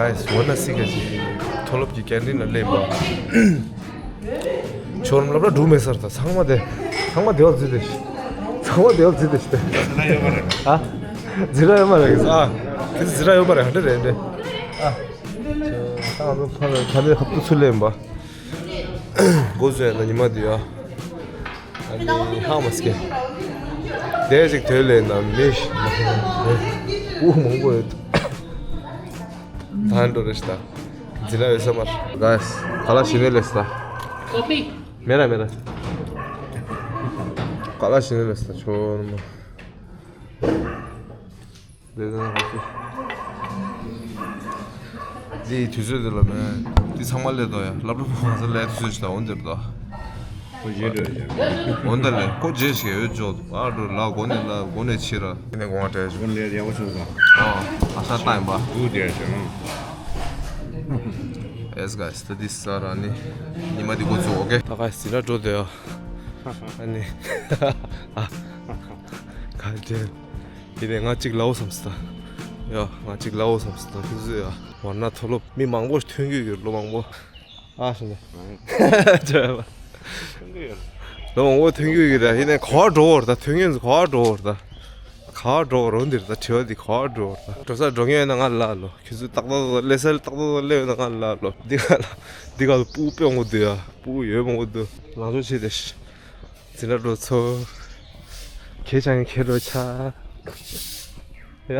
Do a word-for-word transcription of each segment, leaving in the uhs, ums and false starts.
Guys, wanna see ག་ཅི། མཐོ་སློབ་ཀྱི་ཀན་ཊིན་ལ་སླེབས་པ། ཆོར་མ་ལབ་ལ་འགྲོ་མེད་སར་ད་ཚང་མ་དེ། ཚང་མ་དེ་བ་ཛི་དེ་ཤི། ཚང་མ་དེ་བ་ཛི་དེ་ཤི་དེ། ཨ། ཛི་ར་ཡོད་མ་རེད། ཨ། དེ་ཛི་ར་ཡོད་མ་རེད། ཧ་འདྲ་རེད་འདྲ། ཨ། ཚང་མ་ཕ་ལ་ཐ་མའི་ཁ་ཏུ་ཚུར་སླེབས་པ། འགོ་བཟོས་ན་ཉི་མ་དེ་ཡ། ཨ་ནི་ཧ་མ་སྐད། དེ་ཅིག་དོད་ལས་ན་མི་ཤི། འུ་མང་པོ་ཡོད། ད་འགྲོ་རེ་ཤི་ད། འཛིན་ན་ཡོད་ས་མར། ག་ག་ལ་ཤི་ནས་ལས་ས། མེ་ར་མེ་ར། ག་ལ་ཤི་ནས་ལས་ས་ཆོ་ནི་མ། འདི་དུས་ཚོད་འདི་ལ་མེད། འདི་ཚང་མ་སླེབས་དོ་ཡ། སློབ་གྲྭ་པོ་ང་ཚོ་སླེབས་དུས་ཚོད་ཞིག་དང་འོན་འདིར་དོ། ཁོ་རྗེས་འགྲོ་ཡ། འོན་ད་ལས་ཁོ་རྗེས་ཞིག་ཡོད་ཅོག་ཨ་འགྲོ་ལ་སྒོ་ནས་ལ་སྒོ་ནས་ཕྱིར་ར། དེ་ནས་དགོངས་པ་བྲལ་ཞིག་ལས་ཡག་པོ་བྱུང་སོང་། ཨ་ཨ་ཤ་བཏང་ཡིན་པ། འུ་དེ་ཡ་བྱུང་། Yes guys, ད་འདི་ས་ར་ནི་ཉི་མ་འདི་འགོ་ཚུགས། ཨོ་ཀེ། ད་ག་ཟི་ན་འགྲོ་དོ་ཡ། ཨ་ནི། ཨ། ག་འདྲ། དེ་ནས་ང་གཅིག་ལའོ་བསམ་སྟ། ཡ། ང་གཅིག་ལའོ་བསམ་སྟ། ཁོ་ཚོས་ཡ། ཝར་ན་མཐོ་སློབ་མི་མང་པོ་ཐོན་གྱི་ཡོད། ལོ་མང་པོ། ཨ་ཤི་ནས། ལོ་མང་པོ་ཐོན་གྱི་ཡོད་ད། ཡིན་ནས་ག་བ་འགྲོ་བར་ད། ཐོན་མཁན་ཚོ་ག་བ་འགྲོ་བར་ད། ག་བ་འགྲོ་བར་འོ་འདིར་ད། དྲི་བ་འདི་ག་བ་འགྲོ་བར་ད། འགྲོ་ས་འགྲོ་མཁན་ཡོད་ན་ང་ལ་ལོ། ཁྱོད་ཚོས་ཏག་ཏག་ཏག་སླེབས་ས་ཏག་ཏག་ཏག་སླེབས་ཡོད་ན་ང་ལ་ལོ། འདི་ག་ལ་འདི་ག་ལ་སྤུ་གུ་དཔེ་མང་པོ་འདུག་ཡ། སྤུ་གུ་ཡོད་མང་པོ་འདུག་ལང་ཚོ་བྱེད་དེ་ཤི། འཛིན་གྲྭ་འགྲོ་ཚོ། ཁྱེད་ཅག་ཁྱེད་འགྲོ་ཆ། ཡ།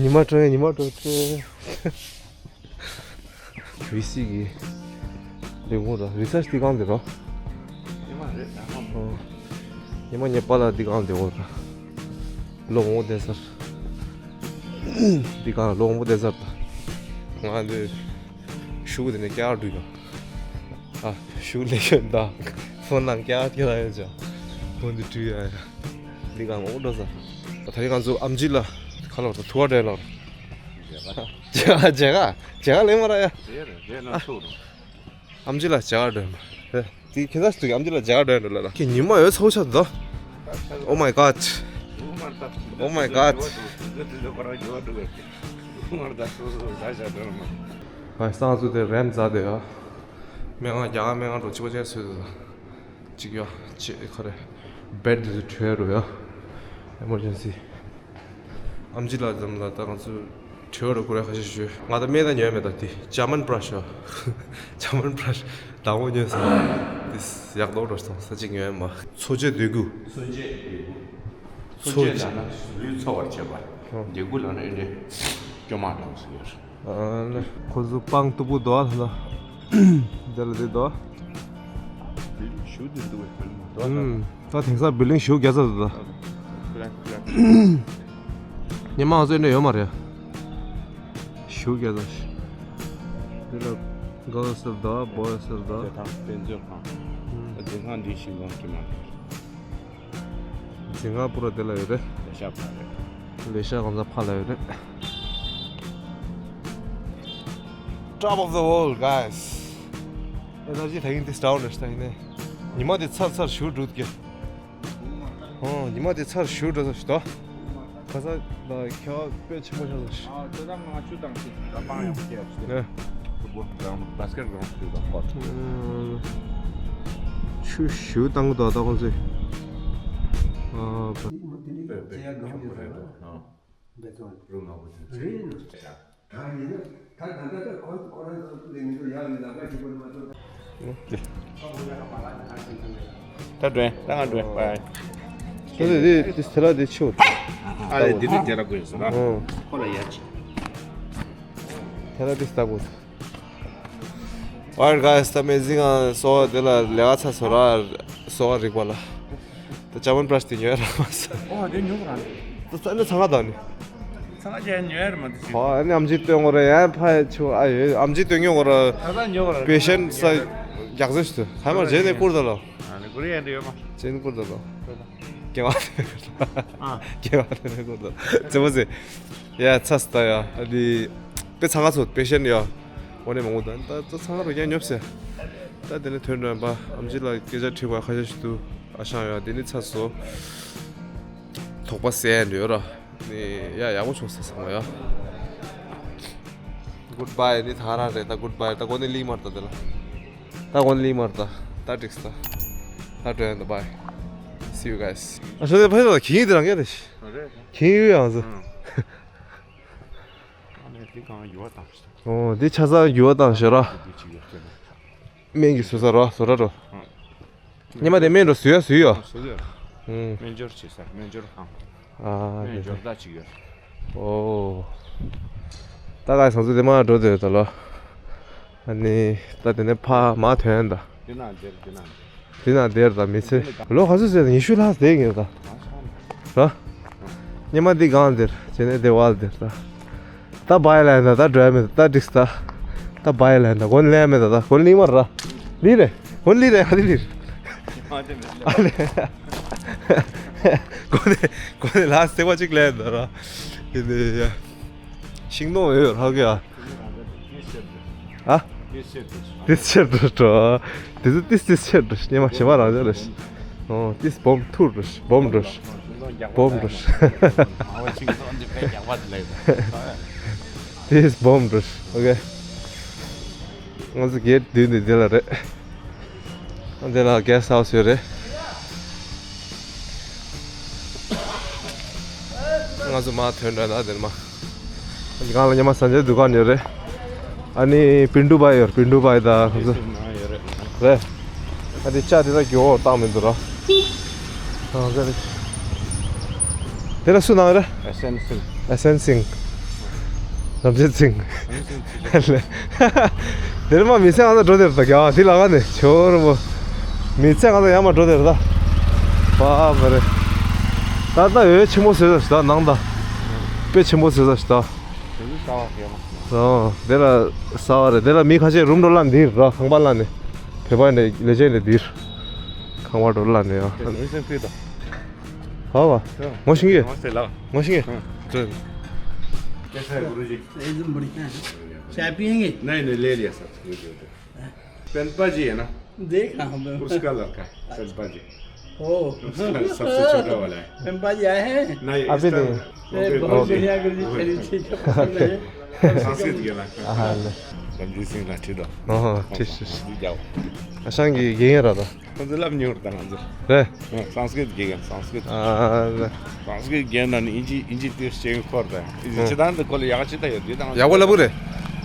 ཉི་མ་དྲོ་ཡ་ཉི་མ་དྲོ་ཚེ། བི་སི་གི་ལས་ཁུངས་ར། རི་སར་ཆི་སྟེགས་ཁང་དེ་རོ། ཉི་མ་རེད་ད། ཨོ། ཉི་མ་ངའི་པཱ་ལགས་སྟེགས་ཁང་དེ་འོ་ར། ལོ་ངོ་བསྡད་སར། སྟེགས་ཁང་ལོ་ངོ་བསྡད་སར་ད། ང་འདི་ཤུགས་དེ་ནས་སྐྱག་བྲུས་ཡོང་། ཨ། ཤུགས་ལས་ཤོད་ད། ཕོན་ནང་སྐྱག་སྐྱག་ཡོད་ཅག་ཕོན་འདི་བྲུས་ཡ་ཡ། སྟེགས་ཁང་ངོ་འགྲོ་ས། ད་རེས་ང་ཚོ་ཨམ་ཆི་ལ་ཁ་ལོར་ད་ཐུ་བ་འདྲེ་ལོར། ཇེ་ག་ཇེ་ག་ཇེ་ག་ལེ་མ་ར་ཡ། ཨམ་ཆི་ལ་ཇེ་ག་འདྲེ་མ་རེད། དེ་ཁྱེད་ཚོ་ཨམ་ཆི་ལ་ཇེ་ག་འདྲེ་འགྲོ་ལ་ལ། ཁྱེད་ཉི་མ་ཡོད་ཚོ་ཆ་ད། Oh my god. Oh my god. ཨ་སང་ཚོ་དེ་རེམ་ཛ་དེ་ཡ། མེ་ང་རྒྱ་ག་མེ་ང་འགྲོ་ཅི་པ་ཅན་སོད་དེ། གཅིག་ཡ། ཆེ་ཁ་རེ། བེད་དེ་ཚོ་བྲོས་རོ་ཡ། ཨེ་མར་ཇེན་སི། ཨམ་ཆི་ལགས་ཙམ་ལ་ད་ང་ཚོ་བྲོས་རོ་ཁོ་རེ་ཁ་ཤས་ཞུ། ང་ད་སྨན་ད་ཉོས་མེད་ད་དེ་ཇར་མན་བྷ་ར་ཤི་ཡ། ཇར་མན་བྷ་ར་ཤི་དང་པོ་ཉོས་སོང་། དེ་ཡག་ཏོག་རོ་སོང་ས་གཅིག་ཉོས་མ། འཚོ་བྱེད་འདོད་རྒུ། འཚོ་བྱེད་འདོད་རྒུ། འཚོ་བྱེད་ལབ་ན་ལུས་འཚོ་བར་བྱེད་པ། འདོད་རྒུ་ལབ་ན་ཨེ་འདྲ་སྐྱོ་མ་གཏོང་ཟེར་ཡོད། ཁོ་ཚོ་སྤང་སྟུག་པོ་འདུག་ཨ་ལ། འདི་ལ་འདི་འདུག་ཨ། བི་ལིང་ཞུ་འདི་འདུག་བས་བི་ལིང་མ་འདུག་ཨ། ད་དེང་སང་བི་ལིང་ཞུ་བརྒྱ་རྩ་འདུག་ད། ཉི་མ་ང་ཚོ་འདྲ་ཡོད་མ་རེད། ཞུ་བརྒྱ་རྩ། འདི་ལ་གརལ་སི་འདུག་བོའི་སི་འདུག་དེ་དང་དཔེ་མཛོད་ཁང་། འཛིན་ཁང་འདི་ཤིང་སྡོང་དཀྱུས་མ་རེད། འཛིན་ཁང་པུ་ར་དེ་ལ་ཡོད་རེད། ལེ་ཤ་ཕ་རེད། ལེ་ཤ་གང་ཟག་ཕ་ལ་ཡོད་རེད། Top of the world, guys. Energy taking this down, རེད་ད་ཡིན་ནས། ཉི་མ་དེ་ཚར་ཚར་ཞུ་འགྲོ་གི། ཨོ། ཉི་མ་དེ་ཚར་ཞུ་འགྲོ་ས་ཞུ་ད། ཁ་ས་ད་ཁྱེད་པེ་ཆེན་པོ་ཆགས་སོང་། ཨ་ཙི་ད་ང་ཆུ་དང་ཅིག་ད་པང་ཡང་སྐྱེ་ཡག་ཅིག་ཨེ། ཕུཊ་བོལ་གྲོང་བྷ་སི་ཀེཊ་གྲོང་ཞུ་དང་ཁོ། ཆུ་ཞུ་བཏང་གི་འདུག་ད་ཁོང་ཚོས། ཨ། ད་འགྲོ་ཡིན། ད་ང་འགྲོ་ཡིན། པའི། དེ་དེ་དེ་དེ་ལ་དེ་ཆུ། ཨ་ལེ་འདི་ནི་དེ་ལ་དགོས་སོ་ན། ཨོ། ཁོ་ལ་ཡ་ཅི། དེ་ལ་དེ་ལྟ་བུ། Alright guys, ད་མེ་ཟིང་ང་སོ་དེ་ལ་ལས་ཀ་ཚ་སོ་ར་སོ་རིག་པ་ལ། ད་ཅ་མན་པྲ་ཤི་དེ་ཉོས་ར་མ་ས། ཨོ་དེ་ཉོ་ག་ར། ད་ས་ནི་ཚང་ག་དང་ནི། ཚང་ག་ཅན་ཉོས་ར་མ་དེ་ཞིག་ཨོ་ཨ་ནི་ཨམ་ཆི་སྟོན་གོ་ར་ཡ་ཕ་ཡ་ཆུ་ཨ་ཡོད་ཨམ་ཆི་སྟོན་ཉོ་གོ་ར། ད་ད་ཉོ་ག་ར། པེ་ཤན་ས་རྒྱག་ཟེར་ཞུ་དུ་ཧ་མ་ཇེ་ནི་ཀུར་ད་ལོ། ཨ་ནི་ཀུར་ཡ་འདི་ཡོད་མ། ཇེ་ནི་ཀུར་ད་ལོ། ཀེ་བ་དེ་ཀུར་ད། ཨ་ཀེ་བ་དེ་ཀུར་ད། ཙེ་མོ་ཙེ། ཡ་ཚ་སི་ད་ཡ་ཨ་ནི། པེ་ཚང་ག་ཚོ་པེ་ཤན་ཡ། འོ་ནི་མང་པོ་ད་ད་ཚང་ག་རུ་ཡ་ཉོབ་སེ། ད་དེ་ནས་ཐོན་རན་པ་ཨམ་ཆི་ལ་སྐད་ཆ་དྲིས་པ་ཁ་ཤས་ཤིག་ཏུ་ཨ་ཤང་ཡ་དེ་ནི་ཚ་སོ། དོགས་པ་སེ་འདྲ་ཡོད་ར། ནི་ཡ་ཡག་པོ་བྱུང་སེ་ཚང་མ་ཡ། Goodbye ནི་ཐང་རང་རེད་ད། Goodbye ད་གོ་ནི་ལི་མར་ད་དེ་ལ། ད་གོ་ནི་ལི་མར་ད། ད་འགྲིགས་ད། ད་འགྲོ་ཡོང་ད། Bye. See you guys. ཨ་ཤོ་དེ་ཕ་ཡི་ད་གིན་དེ་རང་ག་དེ་ཤི། ཨ་རེད། གིན་ཡོད་ཡང་ཟེར། ཨ་ནི་དེ་གང་ཡོད་དང་ཤི། ཨོ་དེ་ཆ་ཚང་ཡོད་དང་ཤི་ར། དེ་ཅི་ཡོད་ཀྱི་ན། སྨན་གྱི་བཟོ་ས་རོ་བཟོ་གྲྭ་རོ། ཉི་མ་དེ་སྨན་རོ་བཟོས་ཡ་བཟོས་ཡོ། བཟོས་ཡོ། ཨུམ། སྨན་སྦྱོར་བྱེད་ས་སྨན་སྦྱོར་ཁང་། ཨ་སྨན་སྦྱོར་ད་ཅིག་ཡོད། ཨོ། ད་ག་ཟང་ཟུ་དེ་མ་འགྲོ་དེ་ད་ལོ། ཨ་ནི་ད་དེ་ནས་ཕ་མ་ཐོན་ད། དེ་ན་འདིར་དེ་ན་འདིར། དེ་ན་དེར་ད་མི་ཚེ་ལོ་ག་ཚོད་ཟེར་ཉི་ཤུ་ལྷག་བསྡད་ངེས་ད། ར། ཉི་མ་འདི་གང་དེར་བྱས་ནས་དེ་བ་དེར་ད། ད་བའི་ལན་ད་ད་འགྲོ་ཡ་མེད་ད་ད་འགྲིགས་ད། ད་བའི་ལན་ད་གོན་ལེན་མེད་ད་ད་གོན་ལིང་མ་ར། ལི་རེད་གོན་ལི་རེད་ཧ་ལི་ལི་རེད། ཨ་ལེ། གོན་ནས་གོན་ནས་ལ་སེ་བ་ཅིག་ལེན་ད་ར། དེ་ནས་ཡ། ཤིང་སྡོང་ཡོད་ཧ་གི་ཡ། ཨ། ཏིས་ཆེར་འགྲོ་འགྲོ། དེ་ཚོ་ཏིས་ཏིས་ཆེར་འགྲོ་ཉི་མ་ཞེ་མ་རང་ཅག་རེད། ཨོ་ཏིས་སྦོམ་ཐུར་འགྲོ་སྦོམ་འགྲོ། སྦོམ་འགྲོ། ཏིས་སྦོམ་འགྲོ། ཨོ་ཁེ། ང་ཚོ་གེད་མདུན་དེ་འདི་ལ་རེད། འདི་ལ་གེ་སི་ཧའུ་སི་ཡོད་རེད། ང་ཚོ་མ་ཐོན་འདྲ་ན་དེར་མ། གང་ལ་ཉི་མ་ས་འཇའ་འདུ་ཁང་ཡོད་རེད། ཨ་ནི་པིན་ཌུ་བྷའི་ཡོད་པིན་ཌུ་བྷའི་ད་ཁོ་ཚོ་རེད། ཨ་དེ་ལྕགས་དེ་ད་མགྱོགས་བཏང་མི་འདུག་ར། ཨ་ག་རེ། དེ་ལ་སུ་ནང་རེད། ཨེ་སེན་སིང་། ཨེ་སེན་སིང་། རབ་རྒྱས་སིང་། དེར་མ་མི་ཚེ་ང་ཚོ་འགྲོ་དེར་ད་རྒྱ་བ་དེ་ལ་ག་ནས་ཆོར་མོ། མི་ཚེ་ང་ཚོ་ཡར་མར་འགྲོ་དེར་ད། བ་བ་རེད། ད་ལྟ་འོད་ཆེན་པོ་བཟོས་ས་ཞིག་ད་ནང་ད། དཔེ་ཆེན་པོ་བཟོས་ས་ཞིག་ད། དེ་ཚོ་ས་བ་གས་མ། ཨོ་དེ་ལ་ས་བ་རེད། དེ་ལ་མི་ཁ་ཤས་རུམ་འགྲོ་ལ་འདིར་ར་ཁང་པ་ལ་ནས། བོད་པ་ནས་ལས་བྱེད་ནས་འདིར། ཁང་པ་འགྲོ་ལ་ནས་ཨ། དེ་ནས་སེམས་ཕུད་དང་། ཧ་བ། ངོ་ཤེས་ཀྱི། नमस्ते ला। ངོ་ཤེས་ཀྱི། हाँ। कैसा है गुरुजी? एकदम बढ़िया है। चाय पियेंगे? नहीं, नहीं, ले लिया सब। ये दे दो। पेंपा जी है ना? देख रहा हूँ मैं। उसका लड़का है, पेंपा जी। ओ। उसका सबसे छोटा वाला है। पेंपा जी आए हैं? नहीं, अभी इस टाइम नहीं। वो ए, भी बहुत बहुत बढ़िया गुरुजी, चलिए, ठीक है, पसंद है। संस्कृत के ना। हाँ, ले। रणजीत सिंह लाठी दो। हाँ, हाँ, ठीक, ठीक। जी जाओ। अशांगी ये रहा था। ཁོང་ཚོ་ལབ་མྱོང་རེད་ད་ང་ཚོར། རེད། ཨ་སཾ་སྐྲྀཏ་དགེ་རྒན་སཾ་སྐྲྀཏ། ཨ་ལ། སཾ་སྐྲྀཏ་དགེ་རྒན་ནང་ནས་ཨིན་ཇི་ཨིན་ཇི་ཏིས་ཤེས་ཁོར་ད། ཨིན་ཇི་ཨ་ཅི་ད་འདི་ཁོ་ལ་ཡག་ཅི་ད་ཡོད་འདི་ད་ང་ཡག་པོ་ལབ་གི་རེད།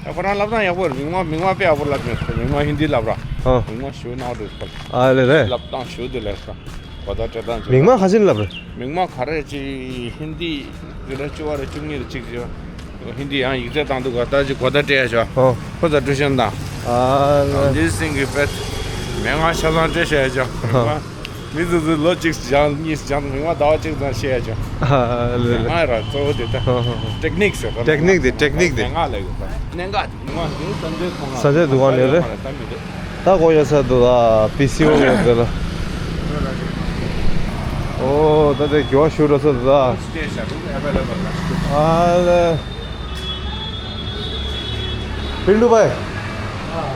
ཡག་པོ་རང་ལབ་ན་ཡག་པོ་རེད། མིང་མ་མིང་མ་དཔེ་ཡག་པོ་ལབ་མྱོང་། མིང་མ་ཧིན་དི་ལབ་ར། ཨ། མིང་མ་ཞུ་ན་འགྲོ་ཁོ་ལ། ཨ་ལེ་རེད། ལབ་སྟངས་ཞུ་འདི་ལས་ཁ། གོ་བརྡ་སྤྲད་སྟངས་ཅིག་མིང་མ་ཁ་ཤས་ལབ་རེད། མིང་མ་ག་རེ་ཅིག་ཧིན་དི་འདི་ལ་བཅུ་བ་རེད་བཅུ་གཉིས་རེད་ཅིག་ཅིག་ཧིན་དི་ཡང་ཡིག་ཚད་བཏང་འདུག་ག་ད་ཅི་གོ་བརྡ་སྤྲད་ཡ་ཆོག་ཨོ། ཁོ་ཚོ་ཀྲུའུ་ཤན་དང་། ཨ་ལ། རྗེས་སེང་གི་དཔེ། མི་ང་ཆ་ཚང་སྤྲད་བཤད་ཡ་ཆོག་ཨ། མི་ཚོ་ཚོ་ལོ་གཅིག་སྦྱང་གཉིས་སྦྱང་མི་ང་ཟླ་བ་གཅིག་ཙམ་བཤད་ཡ་ཆོག་ཨ་ལ་ལ། ང་ར་གཙོ་བོ་དེ་ད། ཨ་ཧ་ཧ། ཊེག་ནིག་ཟེར་བ། ཊེག་ནིག་དེ་ཊེག་ནིག་དེ། མི་ང་ལ་ཡོད་པ། གནད་འགག་དེ་མི་ང་དེ་ས་འདྲའི་ཐོག་ལ། ས་འདྲའི་འདུ་ཁང་ལས་རེད། ད་མི་འདུག་ད་གོ་ཡ་ས་འདུག་ཨ་པི་སི་ཨོ་ཡོད་དེ་ལ། ཨོ་ད་དེ་གྱོ་ཤུ་ར་ས་འདུག་ཨ། ཨ་ལ། पिंटू भाई। हाँ।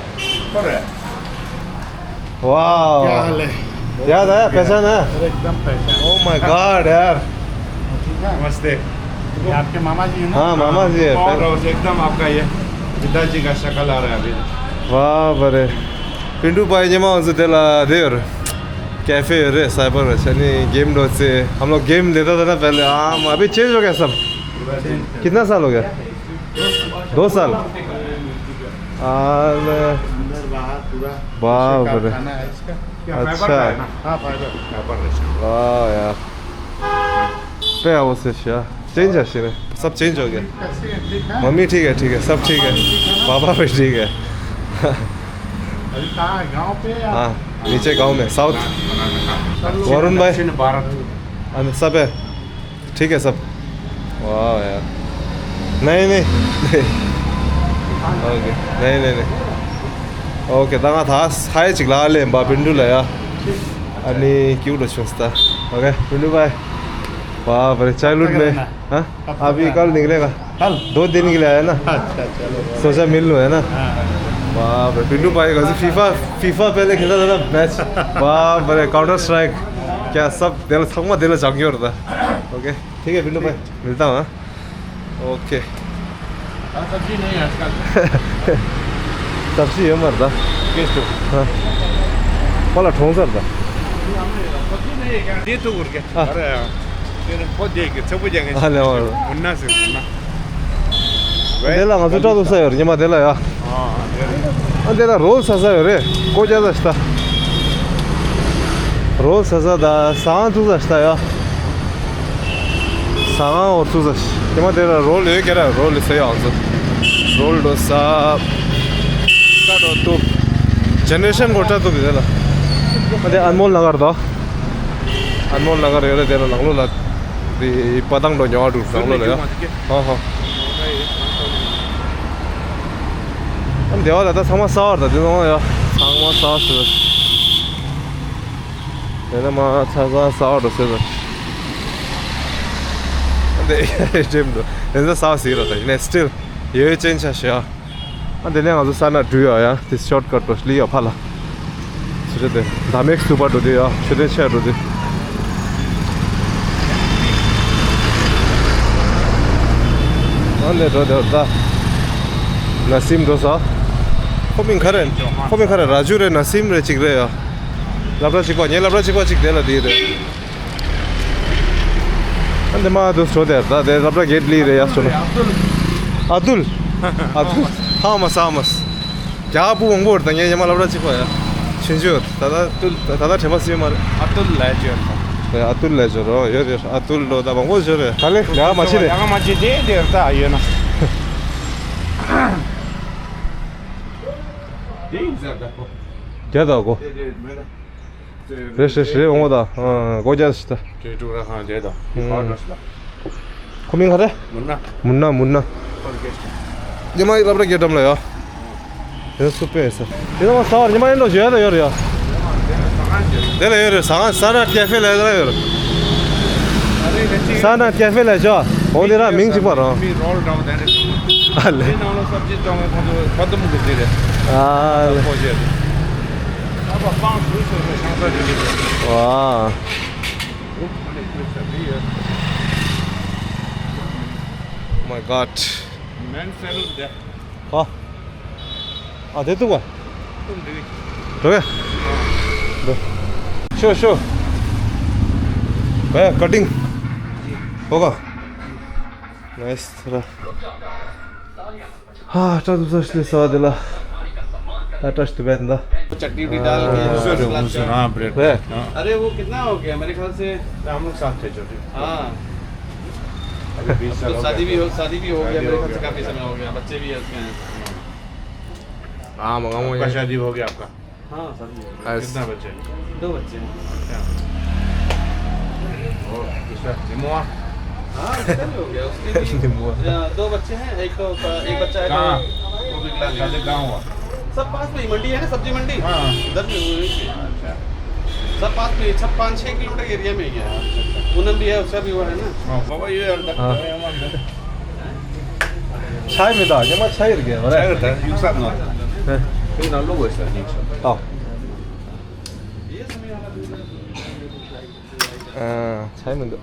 कौन है? वाह। क्या हाल है? याद आया, पहचाना? अरे एकदम पहचान। Oh my God यार। ठीक है। नमस्ते। ये आपके मामा जी हैं ना? हाँ, मामा जी है। और एकदम आपका ये पिताजी का शक्ल आ रहा है अभी। वाह बड़े। पिंटू भाई ཉི་མ་ང་ཚོ་དེ་ལ་དེ་ཡོད་རེད། कैफे ཡོད་རེད། साइबर རེད། ཨ་ནི་गेम འགྲོ་ཚེ། हम लोग गेम लेता था ना पहले। हाँ, अभी चेंज हो गया सब। पूरा चेंज। कितना साल हो गया? दो साल। अंदर बाहर पूरा बाप रे। कारखाना है इसका। क्या फाइबर का है ना? हाँ, फाइबर। फाइबर है इसका। वाह यार। पे आओ से शा। चेंज है सिरे। सब चेंज हो गया। कैसे है? ठीक है? मम्मी ठीक है, ठीक है, सब ठीक है। पापा भी ठीक है। अभी कहाँ है? गाँव पे या? हाँ, नीचे गाँव में, साउथ। सब लोग वरुण भाई। दक्षिण भारत। अन-, सब है। ठीक है सब। वाह यार। नहीं, नहीं। ओके। नहीं, नहीं, नहीं। ओके, ད་ང་ད་ཧའེ་ཅིག་ལབ་ལེ་འབའ་པིན་ཌུ་ལ་ཡ། ཨ་ནི་ཀིའུ་ལ་ཆུང་སྟ། ओके, पिंटू भाई। वाह, बड़े चाइल्डहुड में। हाँ? अभी कल निकलेगा। कल? दो दिन के लिए आया ना। अच्छा, चलो। सोचा मिल लो, है ना? हाँ। बाप रे, पिंटू भाई का फीफा, फीफा पहले खेलता था ना मैच। बाप रे, काउंटर स्ट्राइक। क्या सब दिल, सब दिल जम गया था। ओके, ठीक है पिंटू भाई, मिलता हूँ, हाँ? ओके। हाँ, सब्जी नहीं है आजकल। सब्जी ཡོད་མ་རེད་ད། हाँ। ཁོ་ལ་གྲོངས་ཚར་ད། सब्जी नहीं है क्या? ये तो उड़ गया। हाँ। अरे, तेरे को देख के सब जाएंगे। हाँ, ले आओ। उन्ना से उन्ना। དེ་ལ་ང་ཚོ་སྐྲ་གཏུབ་ས་ཡོད་རེད་ཉི་མ་དེ་ལ་ཡ། हाँ, हाँ, ये रहे। ཨ་འདི་ལ་རོལ་ཟ་ས་ཡོད་རེད། ཀོ་ཅ་ཟ་ཤི་ད། རོལ་ཟ་ས་ད་ཟ་ཁང་བཙུགས་ས་ཤི་ད་ཡ། ཟ་ཁང་འོ་བཙུགས་ས་ཤི། དེ་མ་དེ་ལ་རོལ་ཡོད་ཀྱ་ར་རོལ་ལི་ཟེར་ཡོད་ང་ཚོ། རོལ་འགྲོ་ས། སྐྲ་འགྲོ་གཏུབ། ཇེ་ནེ་རེ་ཤན་གོ་སྐྲ་གཏུབ་དེ་ལ། ཨ་དེ་ཨན་མོལ་ན་གར་དོ། ཨན་མོལ་ན་གར་ཡོད་རེད་དེ་ལ་ནང་ལོགས་ལ། དེ་པ་ཏང་འགྲོ་ཉོ་བ་འགྲོ་ནང་ལོགས་ལ་ཡ། ཧོ་ཧོ། ཨ་འདི་བ་ལ་ད་ཚང་མ་ཟ་བར་ད་དེ་ཚང་མ་ཡ། ཚང་མ་ཟ་ཟེར། དེ་ནས་མ་ཚ་ཚ་ཟ་བར་འགྲོ་ཟེར། ཨ་འདི་ཡ་འགྲིམ་འགྲོ་དེ་ཚ་ཟ་ཟེར་ར་ད་ཡིན་ནས་སི་ཊིལ་ཡོད་ཅན་ཆ་ཤ། ཨ་འདི་ནས་ང་ཚོ་ས་ན་འགྲུལ་ཡ་ཡ་དེ་ཤོར་ཀ་ཊི་འགྲོ་ལི་ཡ་ཕ་ལ། ཟེར་རེད་དེ་ད་མེག་སུ་པར་འགྲོ་དེ་ཡ་ཤོད་དེ་ཆེ་འགྲོ་དེ། ཨ་ལེ་འགྲོ་དེ་ད། ན་སིམ་འགྲོ་ས། ཁོ་མིང་ག་རེ། ཁོ་མིང་ག་རེ་ར་ཇུ་རེད་ན་སིམ་རེད་ཅིག་རེད་ཡ། སློབ་གྲྭ་གཅིག་པ་ངའི་སློབ་གྲྭ་གཅིག་པ་གཅིག་དེ་ལ་དེ་རེད། ཨ་འདི་མ་དུ་འགྲོ་དེ་ད་དེ་སློབ་གྲྭ་གེ་ཊི་ལི་རེད་ཡ་སོ་ན། ཨ་ཏུལ། ཨ་ཏུལ། ཧ་མ་ས་མ་ས། རྒྱ་བུ་མང་པོ་རེད་ད་ངའི་ཉི་མ་སློབ་གྲྭ་གཅིག་པ་ཡ། ཆུང་ཆུང་ད་ད་ཏུལ་ད་ད་དྲན་པ་སྲིད་མ་རེད། ཨ་ཏུལ་ལས་ཅོར་ད། ཨ་ཏུལ་ལས་ཅོར་རོ་ཡོད་ཡོད་ཨ་ཏུལ་ལོ་ད་མང་པོ་ཅོར་རེད་ད་ལེ་ཡ་མ་ཆི་རེད། ཡ་མ་ཆི་དེ་དེ་ད་ཡོད་ན། དེ་ཡིན་ཟེར་ད་ཁོ། རྒྱ་ད་གོ། དེ་དེ་མེད་ད། རེད་རེད་རེད་འོང་བ་དང་གོ་རྒྱ་ཞིག་ད། དེ་ཀྲུག་ར་ཁང་དེ་དང་ཧུ་ཧུ། ཁོ་མིང་ག་རེ། མུན་ན། མུན་ན་མུན་ན། ཉི་མ་ཡི་སློབ་གྲྭ་རྒྱལ་འགྲམ་ལ་ཡོད། དེ་སུ་པེ་ས། དེ་ནང་ས་བར་ཉི་མ་ཡིན་འགྲོ་བརྗོད་ཡ་ད་ཡོད་རེད་ཡ། དེ་ལ་ཡོད་རེད་ཟ་ཁང་ས་ན་ཀེ་ཧྥེ་ལ་ཡོད་རེད། ས་ན་ཀེ་ཧྥེ་ལ་ཡོད། འོ་དེ་ར་མིང་གཅིག་པ་རང་། ཨ་ལེ། ཨ་ལེ། ཝ། Oh my god. ཨ། ཨ་དེ་ཐུག་པ། འགྲོ་གི། འགྲོ། ཤོ་ཤོ། བ་ཀ་ཊིང་། ཧོ་ག་ནའི་སི་ར། ཧ། སྐྲ་གཏུབ་ས་ཤི་ལི་ས་བ་དེ་ལ། ད་སྐྲ་ཤི་དུ་བས་ད། चटनी भी डाल के हाँ, दूसरा ब्रेड। है। अरे वो कितना हो गया? मेरे ख्याल से हम लोग साथ थे छोटे। हाँ। अभी बीस साल तो हो गया। शादी भी हो, शादी भी हो गया, मेरे ख्याल से काफी समय हो गया, बच्चे भी है उसके। हाँ, मंगाऊंगा आपका ये। शादी हो गया आपका? हाँ, शादी हो गया। बस। कितना बच्चे हैं? दो बच्चे हैं। अच्छा। और दूसरा निमोआ? हाँ, उसका भी हो गया, उसके भी, निमोआ। अ, दो बच्चे हैं, एक तो, एक बच्चा है कहाँ? तो वो विकलांग है। शादी कहाँ हुआ? सब पास में ही मंडी है ना, सब्जी मंडी। हाँ। उधर में हुए हैं। अच्छा। सब पास में ही, सब पाँच छः किलोमीटर एरिया में ही है। अच्छा, अच्छा। पूनम भी है, उसका भी हुआ है ना। हाँ, बाबा, ये यार, हाँ। ཆའི་མི་འདུག་ཉི་མ་ཆའི་རིགས་ཡོད་རེད། ཆའི་རེད་ད་ཡུག་ས་ནོར། ཧེ། ཁྱོད་ནང་ལོག་དགོས་ས་ཉིན་ཆོ། ཨ། ཨ། ཆའི་མི་འདུག་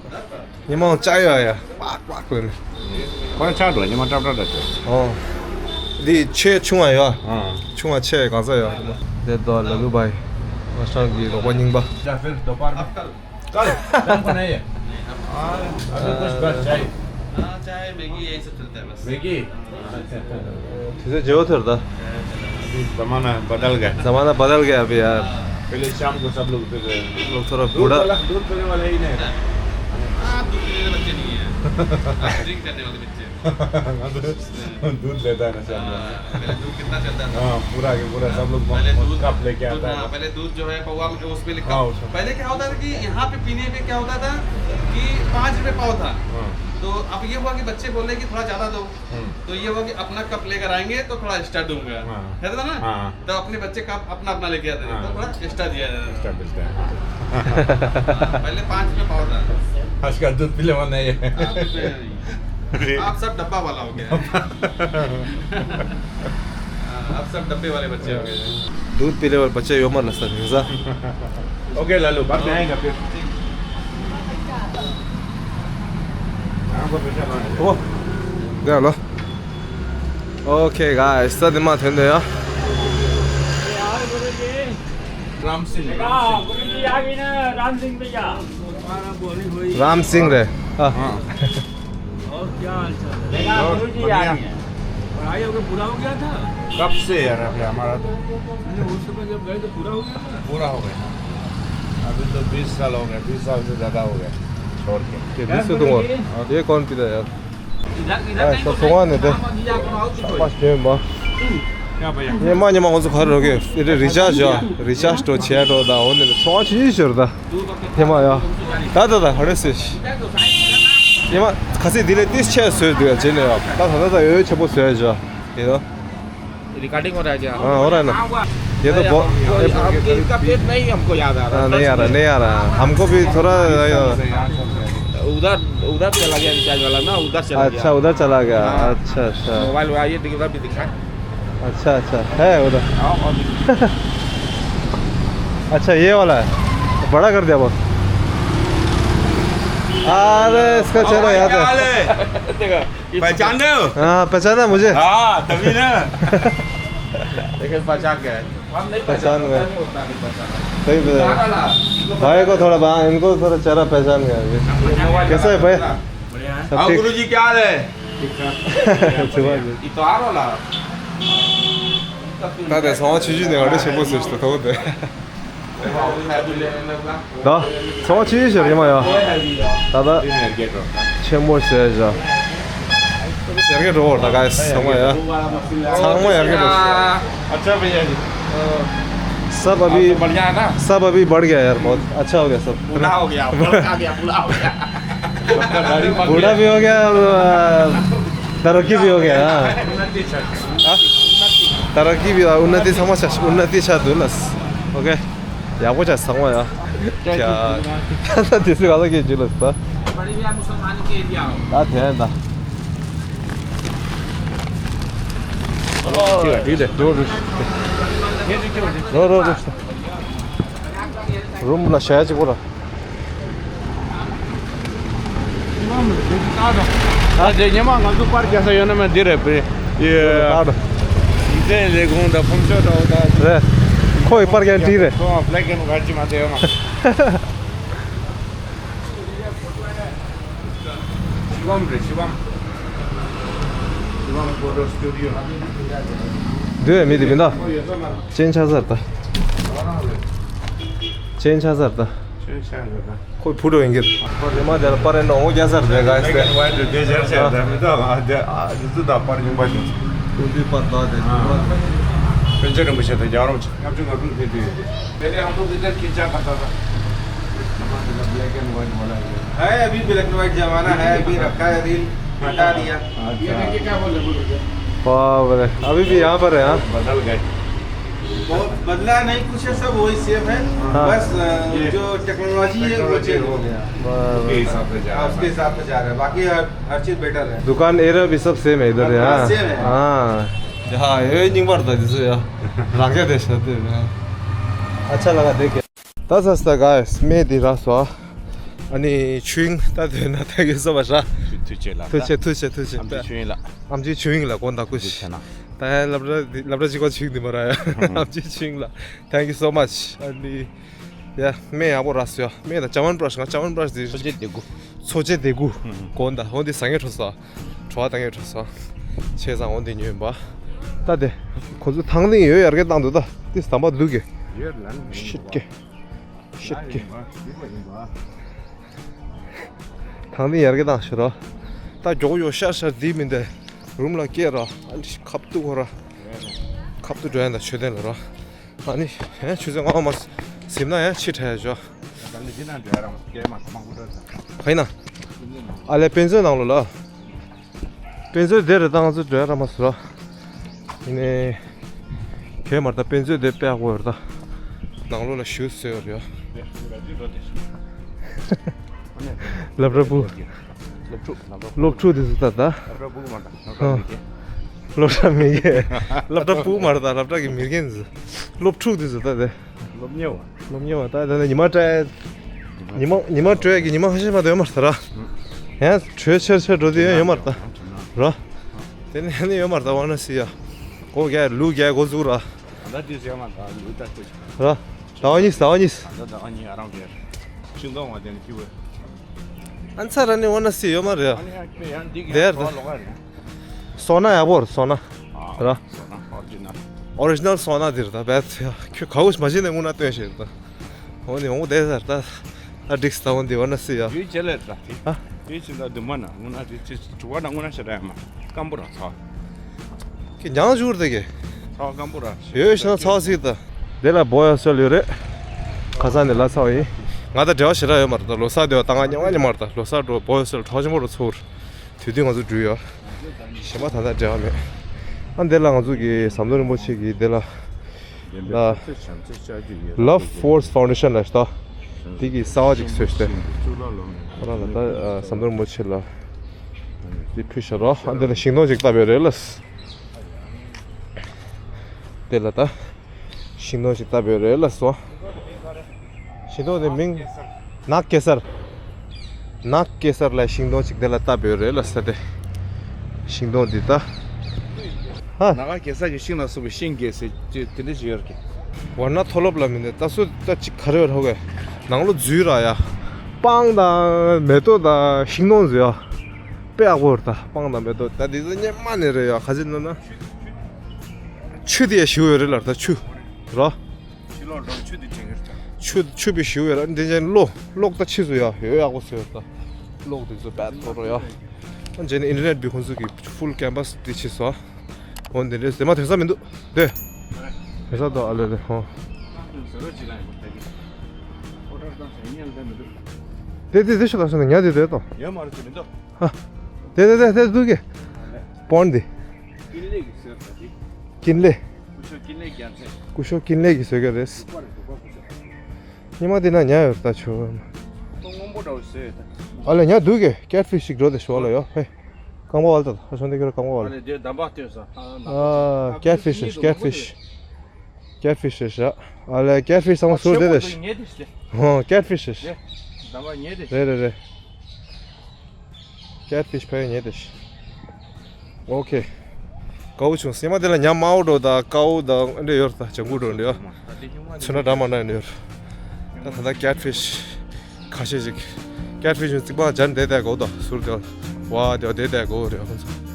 ཉི་མ་ཆའི་ཡོད་ཡ། པག་པག་ལ་ནི། ཁོ་ཆ་འགྲོ་ཉི་མ་ཀྲབ་ཀྲབ་འདྲ་ཆོ། ཨོ། འདི་ཆེ་ཆུང་བ་ཡོད། ཨ། ཆུང་བ་ཆེ་གང་ས་ཡོད། དེ་དོ་ལ་ལུ་བའི། ང་ཤང་གི་རོགས་པ་རྙིང་པ། या फिर दोपहर में? कल। कल? शाम को नहीं है? हाँ, अभी कुछ बस चाय। हाँ, चाय, मैगी, यही सब चलता है बस। मैगी? དེ་ཚོ་བརྗེ་བོ་ཐོར་ད། अभी जमाना बदल गया। जमाना बदल गया अभी यार। पहले शाम को सब लोग पीते थे। लोग थोड़ा दूध बूढ़ा। वाला, दूध पीने वाला ही नहीं था। हाँ, दूध पीने वाले बच्चे नहीं हैं। ड्रिंक करने वाले बच्चे हैं। दूध लेता है ना शाम को। हाँ, पहले दूध कितना चलता था? हाँ, पूरा के पूरा सब लोग पहले दूध, कप लेके दूध, आता हाँ, था। पहले दूध जो है पौवा में, उसमें लिखा। हाँ, उसमें। पहले क्या होता था कि यहाँ पे पीने पे क्या होता था कि पाँच रुपए पाव था। हाँ। तो अब ये हुआ कि बच्चे बोले कि थोड़ा ज्यादा दो। हम्म। तो ये हुआ कि अपना कप लेकर आएंगे तो थोड़ा एक्स्ट्रा दूंगा। हाँ। कहता था ना? हाँ। तो अपने बच्चे कप अपना अपना लेके आते थे, हाँ। तो थोड़ा एक्स्ट्रा दिया जाता था। एक्स्ट्रा मिलता है। हाँ, पहले पाँच रुपए पाव था। आजकल दूध पीने वाला नहीं है। हाँ, दूध पीने नहीं। आप सब डब्बा वाला हो गया है। हाँ, आप सब डब्बे वाले बच्चे हो गए हैं। दूध पीने वाले बच्चे यो मर लस्ता नहीं सा। ओके लालू, बाद में आएगा फिर। यहाँ पर बैठा कौन है? ओ, क्या लो? Okay guys, ད་དེ་མ་ཐོན་དོ་ཡ། राम सिंह। हाँ, गुरु जी आ गए ना, राम सिंह भैया। राम सिंह रे। हाँ। हाँ। और क्या हाल चाल है? देखा, और गुरु जी आ बढ़िया। गए हैं। पढ़ाई हो गई, पूरा हो गया था? कब से यार, अभी हमारा तो नहीं, उस समय जब गए तो पूरा हो गया था। पूरा हो गया। अभी तो बीस साल हो गए, बीस साल से ज़्यादा हो गए छोड़ के। ये क्या बीस से गुरु तुम हो? जी? ये कौन पीता है यार? इधर, इधर हाँ, नहीं सब तो सुबह नहीं थे। हाँ, मत दिया करो, आओ तो कोई। पाँच टेम बा। क्या भैया? ये माँ, ये माँ, उनको घर हो गए। ये रिचार्ज जो, रिचार्ज तो छः तो दा, होने तो छः चीज़ जोर दा। ये माँ यार। दा, दा, दा, हरे से। ये माँ, खासी दिले तीस छः सौ दिया, चले आप। दा, दा, दा, ये छः सौ जो। ये तो। रिकॉर्डिंग हो रहा है क्या? हाँ, हो रहा है ना। ये तो बहुत, आपकी, इसका पेज नहीं हमको याद आ रहा। हाँ, नहीं आ रहा, नहीं आ रहा। हमको भी थोड़ा उधर, उधर चला गया रिचार्ज वाला ना, उधर चला गया। अच्छा, उधर चला गया। हाँ। अच्छा, अच्छा। मोबाइल में आइए, देखिए, उधर भी दिखा। अच्छा, अच्छा, है उधर। हाँ, और अच्छा, ये वाला है, बड़ा कर दिया बहुत। अरे, इसका चेहरा याद है। देखो। पहचान रहे हो? हाँ, पहचाना मुझे। हाँ, तभी ना। लेकिन पहचान गए। हम नहीं पहचान पहचान गए। पहचान, उतना नहीं पहचाना। सही पहचाना। भाई को थोड़ा बा-, इनको थोड़ा चेहरा पहचान गया अभी। पहचान गया। कैसा है भाई? बढ़िया है। सब आओ ठीक? गुरु जी, क्या हाल है? ठीक ठाक। सुभाष जी। ये तो आ रहा। ད་དེ་སོང་ཆུ་ཆུ་ནས་ཨ་རེ་ཆེན་པོ་ཟེར་ཞིག་ད་ཐོག་དེ། ད་ཚོང་ཆེ་ཤོས་རེད་མ་ཡ། ད་ད་ཆེན་མོ་ཟེར་བཞག་ཡར་རྒྱས་འགྲོ་བར་ད་ག་ཚང་མ་ཡ། ཚང་མ་ཡར་རྒྱས་འགྲོ། अच्छा भैया जी। सब अभी, बढ़िया है ना? सब अभी बढ़ गया यार, बहुत अच्छा हो गया सब। बूढ़ा हो गया, बूढ़ा हो गया, बूढ़ा हो गया। बूढ़ा भी हो गया और, अ, तरक्की भी हो गया, हाँ। हाँ? तरक्की भी, उन्नति समझ, उन्नति छ दुलस। OK। ཡག་པོ་བྱས་ཚང་མ་ཡ། ཁྱ། ད་དེ་སུ་ག་ལ་གི་ཇི་ལ་ས། ད་དེ་ད། རོ་རོ་རོ། རུམ་ལ་ཞལ་གཅིག་པོ་ར། ཨ་དེ་ཉི་མ་ང་ཚོ་པར་རྒྱག་ས་ཡོད་ན་མ་འདི་རེད་པས། ཡེ། པར། འདི་ལས་ཁུངས་དང་ཕུང་ཤོ་དང་འོ་ད། རེད། ཁོ་ཡི་པར་རྒྱག་འདི་རེད། ཁོ་བ་black and white ཅི་མ་དེ་ཡོད་མ། ཤི་བམ་རེད་ཤི་བམ། ཤི་བམ་ཕོ་ཊོ་སི་ཊུ་ཌི་ཡོ། འདི་བས་མི་དེ་མི་འདའ། ཅན་ཆ་ཟར་ད། ཅན་ཆ་ཟར་ད། ཅན་ཆ་ཟར་ད། ཁོ་བུ་ཕྲུག་ཡིན་གྱི། ཁོ་རེ་མ་དེ་ལ་པར་རེ་འགྲོ་འོ་རྒྱ་སར་རེ་ག་ཨེ་སེ། ཝའི་ཌི་དེ་ཞར་ཞར་དེ་མི་འདུག་ཨ་དེ་ཨ་དེ་ཚོ་ད་པར་རྙིང་པ་ཞིག་ཀུན་འདུས་པར་ད་དེ། ཨ། པཎ་ཆེན་རིན་པོ་ཆེ་དང་རྒྱལ་བ་རིན་པོ་ཆེ་ལྔ་བཅུ་ང་དྲུག་ཕེབས་དུས། पहले हम लोग इधर खींचा करता था। ब्लैक एंड व्हाइट वाला। है, अभी ब्लैक एंड व्हाइट जमाना है, अभी रखा है रील, हटा दिया। अच्छा। ये देखिए क्या बोल रहे, बोलो। बाप रे, अभी भी यहाँ पर है, हाँ? बदल गए। बहुत बदला नहीं कुछ है, सब वही सेम है। हाँ। बस, अ, ये जो टेक्नोलॉजी है, वो टेक्नोलॉजी चेंज हो हो गया। गया। उसके हिसाब से जा रहा है। हाँ, उसके हिसाब से जा रहा है। बाकी हर, हर चीज़ बेटर है। दुकान एरिया भी सब सेम है इधर, हाँ, हाँ। सेम है। हाँ। ཡ་ཧ་ཡོད་རྙིང་པར་ད་དེ་ཚོ་ཡ། རང་རྒྱ་དེ་ཤ་དེ། अच्छा लगा देख के। ད་ས་ས་ག་སྨད་དེ་ར་སོ། ཨ་ནི་ཆུང་ད་དེ་ན་ད་གི་སོ་བ་ཤ། ཐུགས་རྗེ་ཆེ་ལ། ཐུགས་རྗེ་ཆེ་ཐུགས་རྗེ་ཆེ་ཐུགས་རྗེ་ཆེ། ཨམ་ཆི་ཆུང་ལ་གོ་ད་ཀུ་ཤི། ད་ལབ་ར་ལབ་ར་ཅི་གོ་ཆུང་དེ་མ་ར་ཡ། ཨམ་ཆི་ཆུང་ལ། Thank you so much. ཨ་ནི་ཡ་སྨད་ཡག་པོ་ར་སོ་ཡ། སྨད་ད་ཅ་ཝན་བྷ་ར་ཤི་ང་ཅ་ཝན་བྷ་ར་ཤི་དེ། མཚོ་སྐྱེས་ལྡེ་གུ། མཚོ་སྐྱེས་ལྡེ་གུ། གོ་ད་ཧོ་དེ་ཟ་ངེ་ཁྲོ་སོ། བྲོ་བ་ད་ངེ་བྲོ་སོང་། ཆེ་ཚང་འོ་འདི་ཉོས་པ། ད་དེ། ཁོ་ཚོ་ཐང་ལིང་ཡོད་ཡར་གེ་བཏང་འདུག་ད་དེ་སྟམ་པ་འདུག་གེ། ཤིད་གེ། ཤིད་གེ། ཐང་ལིང་ཡར་གེ་བཏང་ཤི་རོ། ད་མགྱོགས་ཡོ་ཤར་ཤར་འདི་མི་འདི། རུམ་ལ་སྐྱེལ་རོ། ཨ་ནི་ཁབ་ཏུ་ཁོ་ར། ཁབ་ཏུ་འགྲོ་ཡ་ད་ཆོས་དན་ལ་རོ། ཨ་ནི་ཧེ་ཆུ་ཚོད་ལྔ་མ་ཟིན་ན་ཡང་ཕྱི་དྲག་ཡ་ཞོ། ག་ལེ་ཅི་ན་འདྲ་ར་མ་སྐྱེལ་མ་ཁ་མང་པོ་འདྲ་ད། ག་ཡིན་ན། ཨ་ལེ་དཔེ་མཛོད་ནང་ལོགས་ལ། དཔེ་མཛོད་དེ་རེད་ད་ང་ཚོ་འགྲོ་ཡ་ར་མ་ཟེར་ར། ཡིན་ནའི། གས་མ་རེད་ད་དཔེ་མཛོད་དེ་དཔེ་ཡག་པོ་ཡོད་རེད་ད། ནང་ལོགས་ལ་ཞུ་ཟེར་ཡོད་རེད་ཡ། སློབ་གྲྭ་བུ། སློབ་ཕྲུག་སློབ་ཕྲུག་དེ་ཚོ་ད་ད། སློབ་གྲྭ་བུ་མ་ད་སློབ་གྲྭ་མི་སྐྱེ། སློབ་གྲྭ་མི་སྐྱེ། སློབ་གྲྭ་བུ་མ་རེད་ད་སློབ་གྲྭ་གི་མི་རྒན་ཚོ། སློབ་ཕྲུག་དེ་ཚོ་ད་དེ། སློབ་གཉེར་བ། སློབ་གཉེར་བ་ད་ད་ནི་ཉི་མ་སྤྲད། ཉི་མ་ཉི་མ་སྤྲོད་ཀྱི་ཉི་མ་ཁ་ཤས་མ་གཏོགས་ཡོད་མ་རེད་ད་ར། ཡང་སྤྲོད་ཆེར་ཆེར་འགྲོ་དུས་ཡང་ཡོད་མ་རེད་ད། ར། དེ་ནས་ནི་ཡོད་མ་རེད་ད། ཝ་ན་སི་ཡ། གོ་རྒྱ་ལུ་རྒྱ་གོ་ཟུག་ར། ད་དེ་ཟེར་མ་ད་ལུ་ད་ཁུ། ར། ཟླ་བ་གཉིས་ཟླ་བ་གཉིས། ད་ད་ཨ་ནི་ཨ་རང་གེ། ཤིང་སྡོང་བ་དེ་ནི་ཁྱི་བོ། ཨན་ཚ་ར་ནི་ཝ་ན་སི་ཡོད་མ་རེད། ཨ་ནི་ཡང་ཁྱི་ཡང་འདི་གི་དེར་ད། ལོག་རེད། སོ་ན་ཡག་པོ་རེད་སོ་ན། ར། སོ་ན་ཨོ་རི་ཇི་ནལ། ཨོ་རི་ཇི་ནལ་སོ་ན་འདིར་ད་བད་ཡ། ཁྱོད་གའུ་མ་བྱིན་ནས་དངུལ་ན་སྟོན་ཤེས་ད། འོ་ནི་འོ་དེ་ཟེར་ད། ཨ་འགྲིགས་ད་འོ་འདི་ཝ་ན་སི་ཡ། ཡུལ་ཇེ་ལེ་ར་དེ། ཨ། ཡུལ་ཇེ་ད་དུ་མ་ན་དངུལ་ན་དེ་ཅི་དྲུག་པ་ན་དངུལ་ན་ཤ་ར་ཡ་མ། སྐམ་པོ་ར་ཚ། ཁྱི་མྱང་ཞུར་དེ་གེ། ཚ་སྐམ་པོ་ར། ཡོད་ཤ་ཚ་སི་ད། དེ་ལ་བོ་ཡ་སོལ་ཡོད་རེད། ཁ་སང་ནས་ལ་ཚ་བ་ཡིན། ང་ད་འབྲེལ་བ་ཞེ་དྲག་ཡོད་མ་རེད་ད། ལོ་གསར་དེ་བ་ད་ང་ཉེ་བ་ཉེ་མ་རེད་ད། ལོ་གསར་འགྲོ་བོ་ཡ་སོལ་གྲོགས་ཆེན་པོ་རུ་ཚུར། དུས་དུས་ང་ཚོ་འགྲུལ་ཡོད། གཞན་པ་ད་ལྟ་འབྲེལ་བ་མེད། ཨ་འདི་ལ་ང་ཚོ་གི་ཟམ་གདོང་རིན་པོ་ཆེ་གི་འདི་ལ། ལ། Love Force Foundation ལ་ཤ་ད། འདི་གི་གསར་བ་ཅིག་བཟོས་ཤ་ད། ཁོ་རང་ལ་ད་ཟམ་གདོང་རིན་པོ་ཆེ་ལ། འདི་ཕུལ་ཤ་རོ། ཨ་འདི་ལ་ཤིང་སྡོང་ཅིག་བཏབ་ཡོད་རེད་ལ། འདི་ལ་ད། ཤིང་སྡོང་ཞིག་བཏབ་ཡོད་རེད་ལ་སོ། ཤིང་སྡོང་དེ་མིང་། ནག་གེ་སར། ནག་གེ་སར་ལ་ཤིང་སྡོང་ཞིག་དེ་ལ་བཏབ་ཡོད་རེད་ལ་ས་དེ། ཤིང་སྡོང་འདི་ད། ཧ། ནག་གེ་སར་གྱི་ཤིང་ལ་སོགས་པའི་ཤིང་གེ་སར་དེ་འདྲ་ཞིག་ཡོད་རེད། ཝར་ན་མཐོ་སློབ་ལ་མི་འདུག་ད་སུ་ད་ཅིག་ག་རེ་ཡོད་རོགས་གས། ནང་ལོ་འཛུལ་ར་ཡ། སྤང་དང་མེ་ཏོག་དང་ཤིང་སྡོང་འཛུལ་ཡ། དཔེ་ཡག་པོ་རེད་ད། སྤང་དང་མེ་ཏོག་ད་འདི་ཚོ་སྔོན་མ་ནས་རེད་ཡ། ག་ཚོད་ལབ་ན། ཆུ་དེ་ཡ་ཞིག་ཡོད་རེད་ལ་ད་ཆུ། ར། ཕྱི་ལོགས་འགྲོ་ཆུ་དེ་དྲན་གྱི་རེད། ཆུ་ཆུ་བི་ཞིག་ཡོད་ར། འདི་ཅན་གློག་གློག་ད་ཕྱིས་སུ་ཡ་ཡོད་ཡག་པོ་ཟེར་ད། གློག་དེ་ཚོ་བད་ཐོར་རོ་ཡ། ཨ་འཇན་ཨིན་ཊར་ནེཊ་བི་ཁོང་ཚོ་གི་ཕུལ་ཀེམ་པ་སི་དེ་ཕྱིས་སོ། འོ་འདི་འདྲས་ཟེར་མ་དོན་ས་མི་འདུག་དེ། དོན་ས་དོ་ཨ་ལེ་ལེ་ཧོ། དེ་དེ་དེ་ཤོད་ད་ཤོད་ན་ཉ་དེ་དེ་དང་། ཡོད་མ་རེད་ཅི་མི་འདུག་ཧ། དེ་དེ་དེ་དེ་འདུག་གི། པོན་དེ། ཀིན་ལེ་གི་ཟེར་ད་དེ། ཀིན་ལེ། སྐུ་ཞབས་ཀིན་ལེ་རྒྱལ་མཚན། སྐུ་ཞབས་ཀིན་ལེ་གི་བཟོ་གི་རེད། སྐུ་པར་སྐུ་པར་སྐུ་ཞབས། ཉི་མ་དེ་ན་ཉ་ཡོད་ད་ཆོ། ཏོ་སྔོན་པོ་འདྲ་བོ་བཟོས་ཡོད་ད། ཨ་ལེ་ཉ་འདུག་གི། ཀེཊ་ཕིཤ་ཞིག་འགྲོ་དེ་ཤོ་ལ་ཡོ་ཧེ། རྐང་པ་བལ་ད་ཧ་ཤོང་དེ་གི་རྐང་པ་བལ། ཨ་ལེ་དེ་འདམ་པ་སྟོན་ས། ཨ་ཀེཊ་ཕིཤ་ཀེཊ་ཕིཤ། ཀེཊ་ཕིཤ་རེད་ཤག་ཨ་ལེ་ཀེཊ་ཕིཤ་ཚང་མ་ཟུར་དེ་རེད། ཧོ་ཀེཊ་ཕིཤ་རེད། རེད་རེད་རེད། ཀེཊ་ཕིཤ་ཕ་ཡི་ཉེ་དེ་ཤི། ཨོ་ཁེ། དཀའ་བོ་བྱུང་སེ་མ་དེ་ལ་ཉ་དམར་པོ་འགྲོ་དང་དཀར་པོ་དང་འདྲ་ཡོད་ད། ལྗང་གུ་འགྲོ་འདྲ་ཡོད། ཚོན་ཁྲ་འདྲ་མ་འདྲ་འདྲ་ཡོད། ད་ད་ལྟ་ཀེཊ་ཕིཤ་ཁ་ཤས་ཤིག་ཀེཊ་ཕིཤ་བྱུང་རྩིག་པ་སྦྱར་བསྡད་བསྡད་དགོས་ད་ཟུར་དེ་བ་དེ་བ་བསྡད་བསྡད་དགོས་རེད་ཁོང་ཚོ།